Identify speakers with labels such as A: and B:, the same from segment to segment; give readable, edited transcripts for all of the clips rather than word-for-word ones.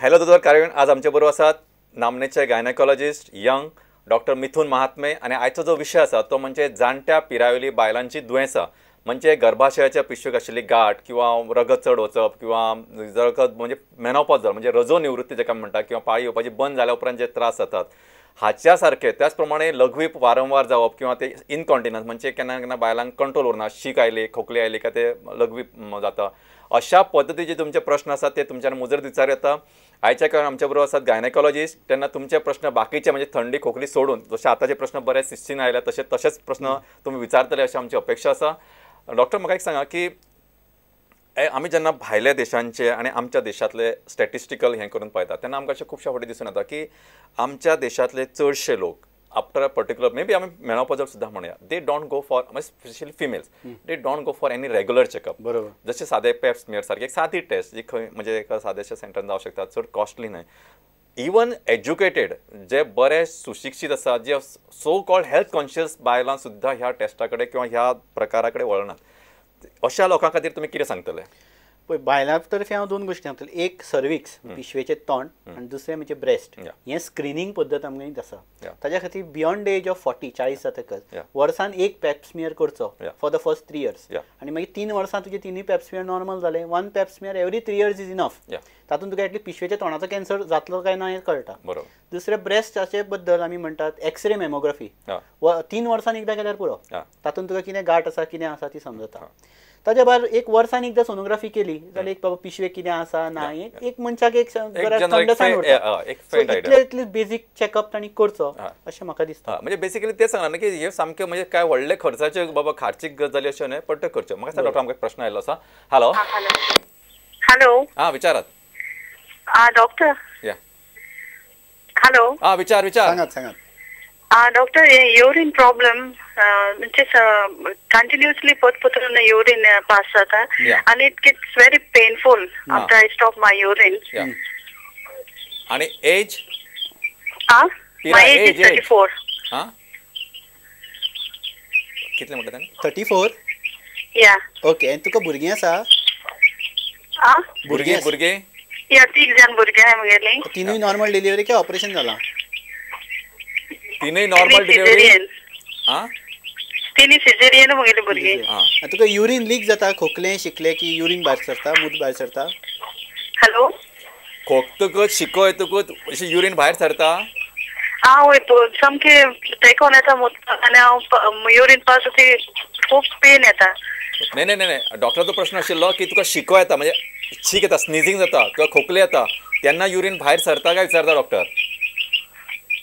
A: Hello दोतोर कार्यक्रम आज आमचे बरोबर आसात नामनेचे gynaecologist young doctor Mithun Mahatme आनी आयचो जो विशय आसा तो म्हणजे जाणट्या पिरायेवयली बायलांची दुयेंसां, म्हणजे गर्भाशयाच्या पिशवेक आशिल्ली गांठ किंवा रगत चड वचप किंवा रगत म्हणजे मेनोपॉज जावप म्हणजे रजोनिवृत्ती जेका म्हणटा किंवा पाळी येवपाची बंद जाल्या उपरांत जे त्रास जातात हाच्या सारखे, त्याच प्रमाणे लघवीप वारंवार जावप किंवा ते इनकॉन्टिनन्स म्हणजे केन्ना केन्ना बायलांक कंट्रोल उरना, शीक आयली खोकली आयली काय ते लघवीप जाता, अशा पद्दतीचे तुमचे प्रश्न आसात ते तुमच्यान मुजरत विचार येता. आयच्या काळार आमच्या बरोबर आसात गायनेकॉलॉजिस्ट, तेन्ना तुमचे प्रश्न बाकीचे म्हणजे थंडी खोकली सोडून जशे आतांचे प्रश्न बरे शिस्तीन आयल्या तशे तशेच प्रश्न तुमी विचारतले अशी आमची अपेक्षा आसा. डॉक्टर म्हाका एक सांगा की आमी जेन्ना भायल्या देशांचे आनी आमच्या देशांतले स्टॅटिस्टिकल हें करून पळयता तेन्ना आमकां अशें खुबश्या फावटी दिसून येता की आमच्या देशांतले चडशे लोक after a particular may be आमी मेनोपॉजल सुद्दां म्हणया, they don't go for, specially females, they don't go for any regular checkup.
B: बरोबर,
A: जशे सादे पेप स्मियर सारकी एक सादी टेस्ट जी खंय म्हणजे एका साद्याशा सेंटरान जावं शकता, चड कॉस्टली न्हय. इवन एज्युकेटेड जे बरे सुशिक्षीत आसा, जे सो कॉल्ड हेल्थ कॉन्शियस बायलां सुद्दां ह्या टेस्टा कडेन किंवा ह्या प्रकारा कडेन वळनात, अशा लोकां खातीर तुमी कितें सांगतले?
B: पळय, बायलां तर्फे हांव दोन गोश्टी सांगतलें. एक सर्विक्स, पिशवेचें तोंड, आनी दुसरें म्हणजे ब्रेस्ट. हें स्क्रिनींग पद्दत आमगे आसा, ताज्या खातीर बियोंड the age of 40, 40 जातकच वर्सान एक पेप्समियर करचो फॉर the first 3 years, आनी मागीर 3 वर्सां तुजे तिनूय पेप्समियर नॉर्मल जाले, 1 pap smear every 3 years is enough. तातूंत तुका एटलीस्ट पिशवेच्या तोंडाचो कॅन्सर जातलो काय ना हें कळटा. दुसरें ब्रेस्टाचे बद्दल आमी म्हणटात एक्सरे मेमोग्राफी 3 वर्सांनी एकदां केल्यार पुरो, तातूंत तुका कितें गांठ आसा कितें आसा ती समजता. ताज्या भायर एक वर्सान एकदां सोनोग्राफी केली जाल्यार एक बाबा पिशवेक कितें आसा ना, एक मनशाक एक थंडसाण उरता. इतले इतले बेजीक चॅकअप तांणी करचो अशें म्हाका दिसता.
A: म्हणजे बेसिकली तें सांगला न्ही की हे सामकें म्हणजे काय व्हडले खर्चाचे बाबा खार्चीक गजाली अशें न्हय, पण ते करच्यो. म्हाका डॉक्टर आमकां एक प्रश्न आयिल्लो आसा. हॅलो.
C: हॅलो.
A: आं, विचारात.
C: डॉक्टर. हॅलो.
A: आं, विचार विचार.
B: सांगात सांगात.
C: डॉक्टर, युरीन प्रॉब्लम म्हणजे कंटिन्युअसली परत परत युरीन पास जाता आनी it gets very painful after I stop my urine.
A: आनी एज?
C: My age is 34.
A: कितले म्हणटा तांणी?
B: 34.
C: या.
B: ओके, आनी तुका भुरगीं आसा?
A: भुरगीं भुरगीं?
C: या, 3 जाण भुरगीं आहा म्हगेलीं.
B: तिनूय नॉर्मल डिलिव्हरी काय ऑपरेशन जालां?
A: तिनूय नॉर्मल डिलिव्हरी.
C: तिनूय सिजेरियन म्हगेली भुरगीं.
B: तुका युरीन लीक जाता, खोकले शिकले की युरीन भायर सरता, मूत भायर सरता?
C: हॅलो.
A: खोकतकच शिको येतकच अशी युरीन भायर सरता?
C: आं, हय, सामकें तेकोन येता मूत आनी हांव युरीन पास ती खूब पेन येता.
A: न्ही न्ही न्ही, डॉक्टराचो प्रश्न आशिल्लो की तुका शिको येता म्हणजे शीक येता, स्निजींग जाता किंवा खोकले येता तेन्ना युरीन भायर सरता काय विचारता डॉक्टर?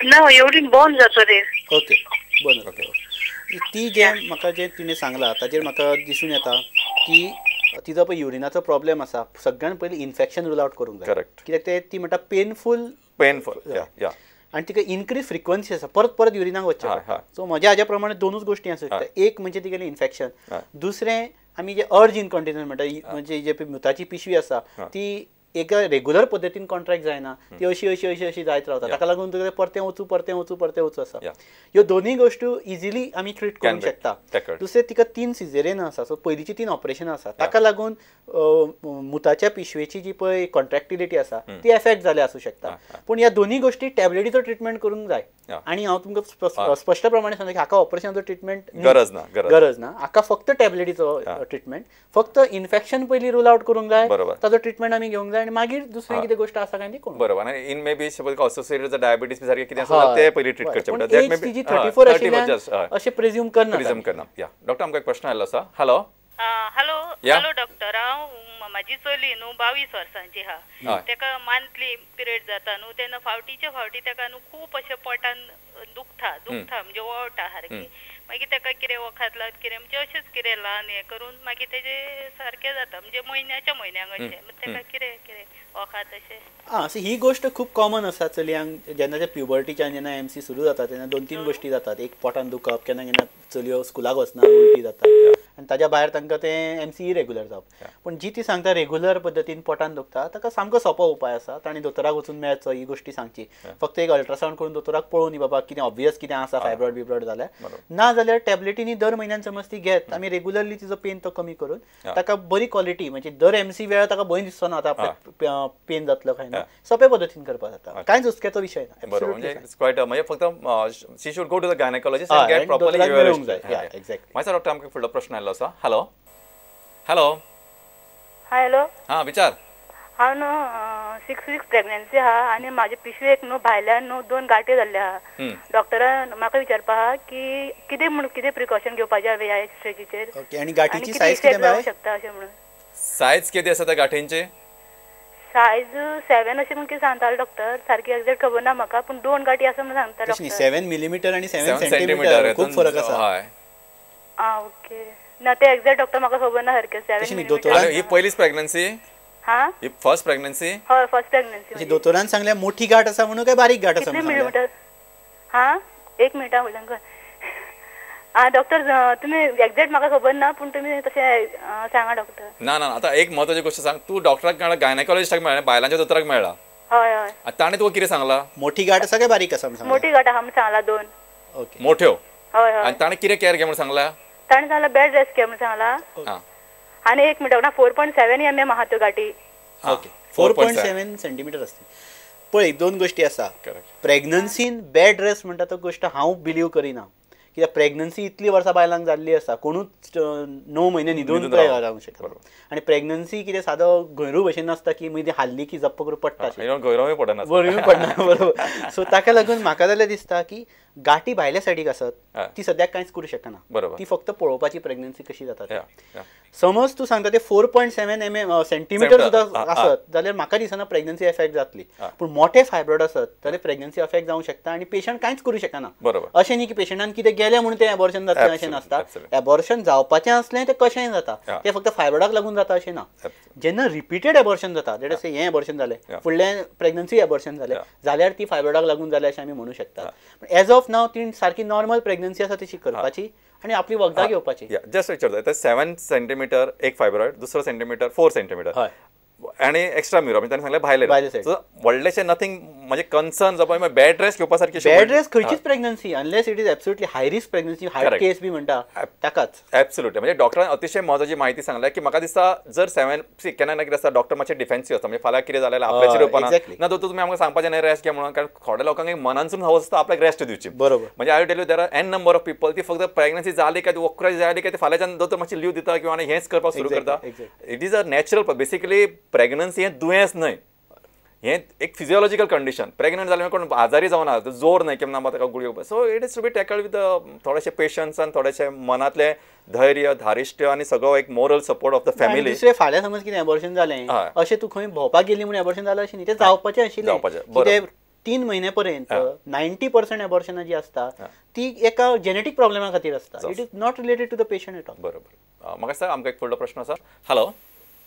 C: ना, युरीन बंद जाता रे.
B: ओके, बंद. ओके, ती जे म्हाका जें तिणें सांगलां ताजेर म्हाका दिसून येता की तिजो पळय युरिनाचो प्रॉब्लेम आसा. सगळ्यान पयलीं इन्फेक्शन रूल आवट करूंक जाय.
A: करेक्ट.
B: कित्याक ते ती म्हणटा पेनफूल.
A: पेनफूल. या.
B: आनी तिका इनक्रीज फ्रिक्वन्सी आसा, परत परत युरिनाक वचचें. सो म्हज्या हाज्या प्रमाणे दोनूच गोश्टी आसूं शकता. एक म्हणजे तिगेलें इन्फेक्शन, दुसरें आमी जे अर्ज इनकॉन्टिनन्स म्हणटा, म्हणजे जे मुताची पिशवी आसा ती एका रेगुलर पद्दतीन कॉन्ट्रॅक्ट जायना, ती अशी अशी अशी अशी जायत रावता, ताका लागून तुका परतें वचूं परतें वचूं परतें वचूं आसा. ह्यो दोनूय गोश्टी इजिली आमी ट्रीट करूंक शकता. दुसरें तिका 3 सिजेरियन आसा, सो पयलींची 3 ऑपरेशनां आसा, ताका लागून मुताच्या पिशवेची जी पळय कॉन्ट्रॅक्टिलिटी आसा ती एफेक्ट जाल्या आसूं शकता. पूण ह्या दोनूय गोश्टी टॅबलेटीचो ट्रिटमेंट करूंक जाय. आनी हांव तुमकां स्पश्ट प्रमाणे सांगता की हाका ऑपरेशनाचो ट्रिटमेंट
A: गरज ना,
B: गरज ना, हाका फक्त टॅबलेटीचो ट्रिटमेंट, फक्त इन्फेक्शन पयलीं रूल आवट करूंक जाय, ताचो ट्रिटमेंट आमी घेवंक जाय आनी मागीर दुसरें कितें गोश्ट आसा काय ती कोण.
A: बरोबर. आनी in may be suppose associated diabetes बी सारकें कितें आसा ते पयलीं ट्रीट करचें पडटा.
B: एज तिजी 34 आशिल्ल्यान अशें प्रेज्यूम करना.
A: प्रेज्यूम करना. या डॉक्टर, आमकां एक प्रश्न आयिल्लो आसा. हॅलो.
D: हॅलो. हॅलो डॉक्टर, हांव म्हाजी चली न्हू 22 वर्सांची आहा, तेका मंथली पिरियड जाता न्हू तेन्ना फावटीचे फावटी तेका न्हू खूब अशें पोटान दुखता दुखता म्हणजे वळटा सारकें, मागीर तेका कितें वखद लावन कितें म्हणजे अशेंच कितें लावन हें करून मागीर तेजें सारकें जाता, म्हणजे म्हयन्याच्या म्हयन्याक अशें. तेका कितें कितें वखद अशें?
B: आं, सो ही गोश्ट खूब कॉमन आसा चलयांक. जेन्ना ते प्युबर्टीच्यान जेन्ना एम सी सुरू जाता तेन्ना 2-3 गोश्टी जातात. एक पोटान दुखप, केन्ना केन्ना चलयो स्कुलाक वचना, उलटी जाता, आनी ताज्या भायर तांकां तें एमसी इरेग्युलर जावप. पूण जी ती सांगता रेगुलर पद्दतीन पोटान दुखता ताका सामको सोंपो उपाय आसा, ताणें दोतोराक वचून मेळचो, ही गोश्टी सांगची. फक्त एक अल्ट्रासावंड करून दोतोराक पळोवनी बाबा कितें ऑब्वियस कितें आसा फायब्रॉयड बिब्रॉयड जाल्यार, ना जाल्यार टॅबलेटींनी दर म्हयन्यान समज ती घेत आमी रेगुलरली तिजो पेन तो कमी करून ताका बरी क्वॉलिटी, म्हणजे दर एमसी वेळार ताका भंय दिसचो ना आतां आपल्याक पेन जातलो काय ना, सोंपे पद्दतीन करपाक जाता, कांयच हुस्क्याचो विशय ना.
A: बरोबर, म्हणजे it's quite म्हणजे फक्त she should go to the gynaecologist and get properly
B: मेळूंक जाय. एक्झॅक्टली.
A: मागीर डॉक्टर आमकां फुडलो प्रश्न आयलो आसा. हॅलो हॅलो
E: हॅलो
A: हां विचार.
E: हांव न्हू 6 वीक्स प्रेग्नन्सी आहा आनी म्हाजे पिशवेक न्हू भायल्यान न्हू 2 गांठी जाल्ले आहा. डॉक्टरान म्हाका विचारपा आहा की कितें म्हणून कितें प्रिकॉशन घेवपाचें हांवें ह्या स्टेजीचेर.
B: ओके, आनी गांठीची सायज कितें
E: जावंक शकता अशें म्हणून?
A: सायज कितें आसा त्या गांठींची?
E: सायज 7 अशें म्हणून कितें सांगतालो डॉक्टर, सारकी एक्झॅक्ट खबर ना म्हाका, पूण 2 गांठी आसा म्हणून सांगता डॉक्टर.
B: 7 मिलीमीटर आनी 7 सेंटीमीटर खूब फरक आसा.
E: आं ओके, ना ते एक्झॅक्ट डॉक्टर म्हाका खबर ना सारकें. 7 मिलीमीटर.
A: ही पयलीच प्रेग्नन्सी?
E: हां,
A: ही फर्स्ट प्रेग्नन्सी?
E: हय, फर्स्ट प्रेग्नन्सी.
B: दोतोरान सांगल्या मोठी गांठ आसा म्हणून काय बारीक गांठ आसा?
E: कितले मिलीमीटर? हां एक मिनट उलयन. आं डॉक्टर तुमी एक्झॅक्ट म्हाका खबर ना, पूण तुमी तशें सांगा डॉक्टर.
A: ना ना आतां एक म्हत्वाची गोश्ट सांग, तूं डॉक्टराक मेळ्ळा, गायनेकॉलॉजिस्टाक मेळ्ळा, बायलांच्या दोतोराक मेळ्ळा?
E: हय हय.
A: ताणें तुका कितें सांगलां?
B: मोठी गांठ आसा काय बारीक आसा?
E: मोठी गांठ आहा म्हणून सांगला 2.
B: ओके,
A: मोठ्यो.
E: हय हय.
A: आनी ताणें कितें केअर घे म्हणून सांगला?
E: ताणें सांगला बेड रेस्ट घे म्हणून सांगला. आनी एक मिनट ना, 4.7 mm आहा त्यो गांठी.
B: ओके, 4.7 सेंटीमीटर आसता. पळय दोन गोश्टी आसा, प्रेग्नन्सीन बेड रेस्ट म्हणटा तो गोश्ट हांव बिलीव करिना, कित्याक प्रेग्नन्सी इतली वर्सां बायलांक जाल्ली आसा, कोणूच 9 म्हयने न्हिदून रावंक शकना. आनी प्रेग्नन्सी कितें सादो घोयरू भशेन नासता की मदीं हाल्ली की जप्प करून पडटा,
A: घोयरूय पडना,
B: पडना. बरोबर. सो ताका लागून म्हाका जाल्यार दिसता की गांठी भायल्या सायडीक आसत ती सद्याक कांयच करूं शकना, ती फक्त पळोवपाची प्रेग्नन्सी कशी जाता. समज तूं सांगता ते 4.7 mm सेंटीमीटर सुद्दां आसत जाल्यार म्हाका दिसना प्रेग्नन्सी एफेक्ट जातली, पूण मोठे फायब्रॉयड आसत जाल्यार प्रेग्नन्सी एफेक्ट जावंक शकता आनी पेशंट कांयच करूं शकना. अशें न्ही की पेशंटान कितें गेलें म्हणून तें एबॉर्शन जातलें अशें नासता. एबॉर्शन जावपाचें आसलें तें कशेंय जाता, तें फक्त फायब्रॉयडाक लागून जाता अशें ना. जेन्ना रिपीटेड एबॉर्शन जाता, that is हें एबॉर्शन जालें, फुडलें प्रेग्नन्सी एबॉर्शन जालें जाल्यार ती फायब्रॉयडाक लागून जालें अशें आमी म्हणू शकता. एज ऑफ नाव ती सारकी नॉर्मल प्रेग्नन्सी आसा तशी करपाची आनी आपली वखदां घेवपाची.
A: जस्ट विचारता, 7 सेंटीमीटर एक फायब्रॉयड, दुसरो सेंटीमीटर 4 सेंटीमीटर आनी एक्स्ट्रा म्युरो, म्हणजे ताणें सांगलें भायले, व्हडलेशें नथींग म्हणजे कन्सर्न जावपा. बेड रेस्ट घेवपा सारकी
B: बेड रेस्ट खंयचीच pregnancy unless it is absolutely high risk pregnancy, high case बी म्हणटा ताकाच.
A: एब्सोल्युटली, म्हणजे डॉक्टरान अतिशय म्हत्वाची म्हायती सांगल्या की म्हाका दिसता जर 7 केन्ना ना कितें आसता डॉक्टर मातशे डिफेन्सीव आसता, म्हणजे फाल्यां कितें जालें आपल्याचेर येवपा ना, तो तुमी आमकां सांगपाचें न्ही रेस्ट घे म्हणून, कारण थोड्या लोकांक मनानसून हवस आसता आपल्याक रेस्ट दिवची.
B: बरोबर.
A: म्हणजे I tell you there are N number of people ती फक्त प्रेग्नन्सी जाली काय वक्राची जाली काय फाल्यांच्यान दोतोर मातशी लीव दिता किंवा हेंच करपाक सुरू करता. It is a natural, basically pregnancy हें दुयेंस न्हय, हें एक फिजियोलॉजिकल कंडिशन. प्रेग्नंट जाल्यार कोण आजारी जावना, जोर न्हय की ना ताका गुळी घेवपाक. So it is to be tackled with थोडेशे पेशन्स आनी थोडेशें मनांतलें धैर्य, धारिश्ट्य आनी सगळो एक moral support of the family.
B: दुसरें फाल्यां समज कितें एबॉर्शन जालें अशें तूं खंय भोंवपाक गेली म्हणून एबॉर्शन जालें अशें न्ही, तें जावपाचें आशिल्लें. कितें 3 म्हयने पर्यंत 90% एबॉर्शनां जी आसता ती एका जेनेटीक प्रॉब्लेमा खातीर आसता. It is not related to the patient at all.
A: बरोबर. म्हाका दिसता आमकां एक फुडलो प्रश्न आसा. हॅलो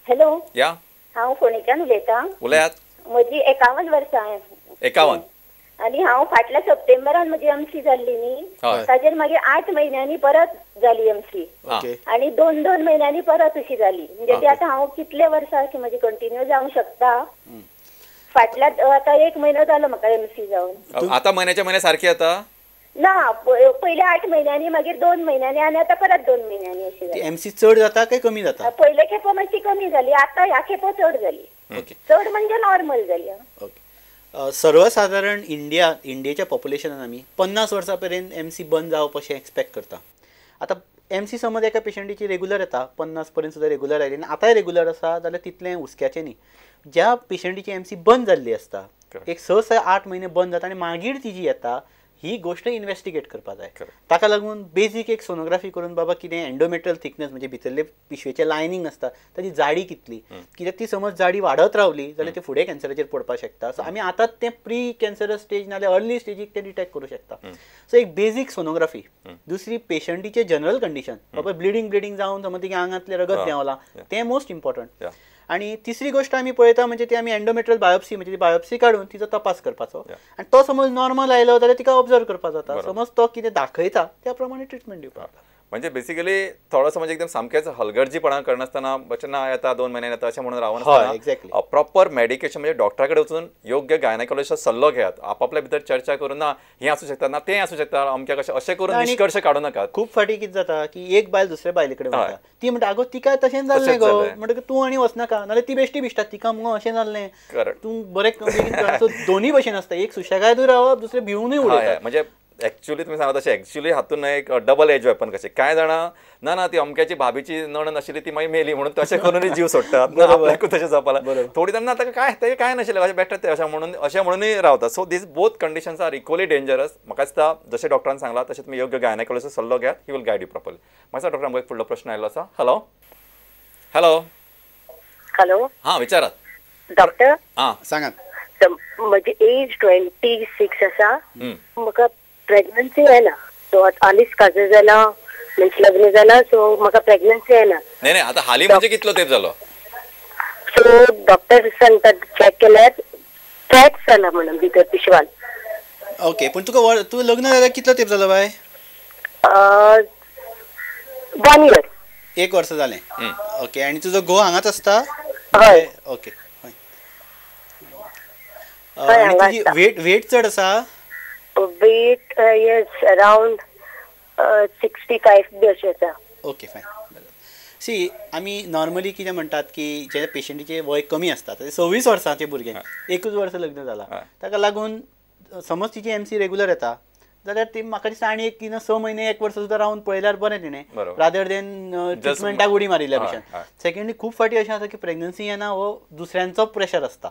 F: हॅलो,
A: या,
F: हांव फोंडेच्यान उलयतां.
A: उलयात.
F: म्हजी 51 वर्सां.
A: 51.
F: आनी हांव फाटल्या सप्टेंबरान म्हजी एमसी जाल्ली न्ही, ताजेर मागीर 8 म्हयन्यांनी परत जाली एमसी, आनी 2-2 म्हयन्यांनी परत अशी जाली. म्हणजे ती आतां हांव कितले वर्सां अशी म्हजी कंटिन्यू जावंक शकता? फाटल्या आतां 1 म्हयनो जालो म्हाका एमसी जावन.
A: आतां म्हयन्याच्या म्हयन्या सारकी येता
F: ना? पयले 8 म्हयन्यांनी, मागीर 2 म्हयन्यांनी आनी आतां परत 2 म्हयन्यांनी अशी जाली.
B: एमसी चड जाता काय कमी जाता?
F: पयले खेपो मातशी कमी जाली, आतां ह्या खेपो चड जाली. चड म्हणजे नॉर्मल जाली.
B: ओके. सर्वसाधारण इंडियेच्या पॉप्युलेशनान आमी 50 वर्सां पर्यंत एमसी बंद जावप अशें एक्सपेक्ट करता. आतां एमसी समज एका पेशंटीची रेगुलर येता, 50 पर्यंत सुद्दां रेगुलर आयली आनी आतांय रेगुलर आसा जाल्यार तितलें हुस्क्याचें न्ही. ज्या पेशंटीची एमसी बंद जाल्ली आसता, एक 6 ते 8 म्हयने बंद जाता आनी मागीर ती जी येता, ही गोश्ट इन्वेस्टिगेट करपा जाय. ताका लागून बेजीक एक सोनोग्राफी करून बाबा कितें एंडोमेट्रियल थिकनेस म्हणजे भितरले पिशवेचें लायनींग आसता ताची जाडी कितली, कित्याक ती समज जाडी वाडत रावली जाल्यार ती फुडें कॅन्सराचेर पडपाक शकता. सो आमी आतांच तें प्री कॅन्सरस स्टेज नाल्यार अर्ली स्टेजीक तें डिटेक्ट करूं शकता. सो एक बेजीक सोनोग्राफी, दुसरी पेशंटीचें जनरल कंडिशन, बाबा ब्लिडींग जावन समज तिगे आंगांतलें रगत देंवलां तें मोस्ट इम्पॉर्टंट. आणि तिसरी गोष्ट आमी पळयता म्हणजे ती आमी एंडोमेट्रियल बायोप्सी म्हणजे ती बायोप्सी काडून तिचो तपास करपाचो आणि तो समज नॉर्मल आयलो जाल्यार तिका ऑब्जर्व करपाक जाता, समज तो कितें दाखयता त्या प्रमाणे ट्रिटमेंट दिवपाक जाता.
A: म्हणजे बेसिकली थोडंसं म्हणजे एकदम सामकेच हलगर्जीपणा करनासतना बच्चे ना येता 2 म्हयन्यान येता अशें म्हणून रावनासतना प्रॉपर मेडिकेशन म्हणजे डॉक्टरा कडेन वचून योग्य गायनाकोलॉजिस्ट सल्लो घेयात, आपापल्या भितर चर्चा करून ना हें आसूं शकता ना तें आसूं शकता अमक्या कशें अशें करून निश्कर्श काडू नाकात.
B: खूब फावटी कितें जाता की एक बायल दुसऱ्या बायले कडेन वता, ती म्हणटा आगो तिका तशेंच जाल्लें गो, म्हणटकीर तूं आनी वचनाका, नाल्यार ती बेश्टी बिश्टा तिका मुगो अशें जाल्लें, तूं बरें बेगीन. दोनूय भशेन आसता, एक सुशेगादूय रावप, दुसरें भिवनूय उडयता.
A: म्हणजे एक्चुअली तुम्ही सांगता तशें एक्चुअली हातून एक डबल एज वेपन कशें कांय जाणां ना ना ती अमक्याची भाभीची नणन आशिल्ली ती मागीर मेली म्हणून तशें करूनय जीव सोडटात, आपल्याकूय तशें जावपाक लागलां. थोडीं जाणां ताका काय तें कांय नाशिल्लें अशें बेश्टें तें अशें म्हणूनय रावता. So these both conditions are equally dangerous. म्हाका दिसता जशें डॉक्टरान सांगलां तशें तुमी योग्य गायनाकोलॉजिस्ट सल्लो घेयात, he will guide you properly. म्हाका डॉक्टर आमकां एक फुडलो प्रश्न आयिल्लो आसा. हॅलो हॅलो
G: हॅलो,
A: हां विचारात
G: डॉक्टर.
A: हां सांगात.
G: म्हजी एज 26 आसा, म्हाका प्रेग्नन्सी येना. सो हालींच काजर जाला, म्हणजे लग्न जाला, सो म्हाका प्रेग्नन्सी येना.
A: नाही नाही, आता हाली म्हणजे कितलो तेप जालो?
G: सो डॉक्टर सांगतात चॅक केल्यार फॅट जाला म्हणून भितर पिशवान.
B: ओके, पण तुका तूं लग्न जाल्यार कितलो तेप जालो बाय?
G: 1 इयर.
B: 1 वर्स जालें. ओके, आनी तुजो घोव हांगाच आसता?
G: हय.
B: ओके, आनी तुजी वेट वेट चड आसा?
G: वेट येस अरावंड 65 बी अशें आसा.
B: Okay fine. सी, आमी नॉर्मली कितें म्हणटात की जे पेशंटीचे वय कमी आसता, 26 वर्सांचे भुरगें 1 वर्स लग्न जाला, ताका लागून समज तिची एमसी रेगुलर येता जाल्यार ती म्हाका दिसता आनी एक 6 म्हयने 1 वर्स सुद्दां रावन पळयल्यार बरें तिणें, रादर देन ट्रिटमेंटाक उडी मारिल्ल्या भशेन. सेकंडली खूब फावटी अशें आसा की प्रेग्नन्सी येना हो दुसऱ्यांचो प्रेशर आसता,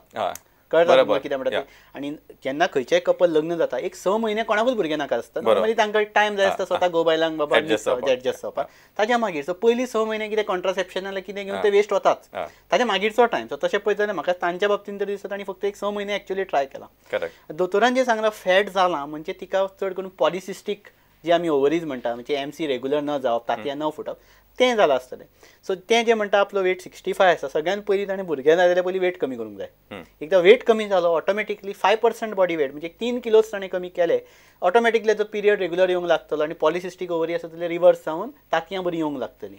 B: कळटा तुमकां कितें म्हणटा ते. आनी जेन्ना खंयचेय कपल लग्न जाता एक 6 म्हयने कोणाकूच भुरगें नाका आसता, नॉर्मली तांकां टायम जाय आसता स्वता घोव बायलांक बाबा एडजस्ट जावपाक. ताज्या मागीर सो पयलीं 6 म्हयने कितें कॉन्ट्रासेप्शन जाल्यार कितें घेवन ते वेस्ट वताच, ताज्या मागीरचो टायम. सो तशें पळयत जाल्यार म्हाका तांच्या बाबतीन तरी दिसता तांणी फक्त एक 6 म्हयने एक्चुअली ट्राय केला. दोतोरान जें सांगलां फॅट जालां म्हणजे तिका चड करून पॉलिसिस्टीक जी आमी ओवरीज म्हणटा, म्हणजे एमसी रेगुलर न जावप, तांतयां न फुटप, तें जालां आसतलें. सो तें जें म्हणटा आपलो वेट 65 आसा, सगळ्यान पयलीं ताणें भुरगें जाय जाल्यार पयलीं वेट कमी करूंक जाय. एकदां वेट कमी जालो ऑटोमॅटिकली 5% बॉडी वेट म्हणजे 3 किलोज ताणें कमी केले, ऑटोमॅटिकली तो पिरियड रेगुलर येवंक लागतलो आनी पॉलिसिस्टीक ओवरी आसा जाल्यार रिवर्स जावन तांतयां बरीं येवंक लागतलीं.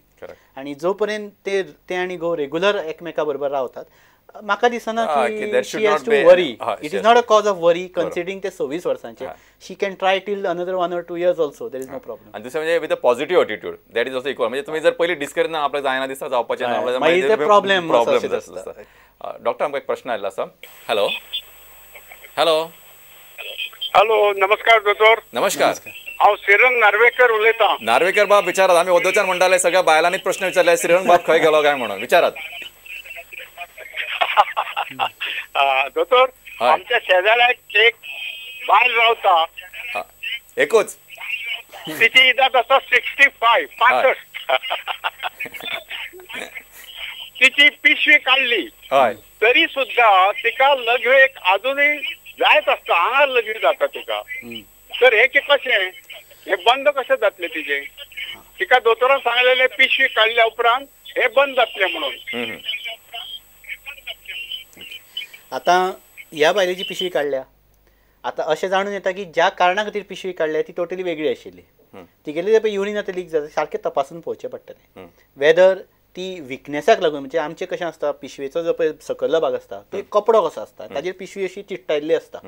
B: आनी जो पर्यंत ते आनी घोव रेगुलर एकमेका बरोबर रावतात म्हाका दिसना की she has to worry. It is not a cause of worry considering ते 26 वर्सांचे. She can try till another 1 or 2 years also, there is no problem.
A: आनी दुसरें म्हणजे with a positive attitude that is also equal. म्हणजे तुम्ही जर पयलीं discourage ना आपल्याक जायना दिसता जावपाचें ना,
B: मागीर ते प्रॉब्लेम
A: आसता. डॉक्टर आमकां एक प्रश्न आयिल्लो आसा. हॅलो हॅलो
H: हॅलो, नमस्कार दोतोर.
A: नमस्कार,
H: हांव श्रीरंग नार्वेकर उलयतां.
A: नार्वेकर बाब विचारात, आमी ओदोच्यान म्हणटाले सगळ्या बायलांनीच प्रश्न विचारले, श्रीरंग बाब खंय गेलो काय म्हणून विचारात.
H: दोतोर, आमच्या शेजाऱ्याक एक बायल रावता,
A: एकूच,
H: तिची इदाद आसा 65 65. तिची पिशवी काडली तरी सुद्धा तिका लघवेक अजूनय जायत आसता, आंगार लघवी जाता तिका. तर हे कशें, हे बंद कशें जातलें तिजें? तिका दोतोरान सांगलेलें पिशवी काडल्या उपरांत हे बंद जातलें म्हणून.
B: आतां ह्या बायलेची पिशवी काडल्या, आतां अशें जाणून येता की ज्या कारणा खातीर पिशवी काडल्या ती टोटली वेगळी आशिल्ली. तिगेली पळय युरीन आतां लीक जाता सारकें तपासून पळोवचें पडटलें वेदर ती विकनेसाक लागून. म्हणजे आमचें कशें आसता, पिशवेचो जो पळय सकयलो भाग आसता तो एक कपडो कसो आसता, ताजेर पिशवी अशी चिकटायल्ली आसता.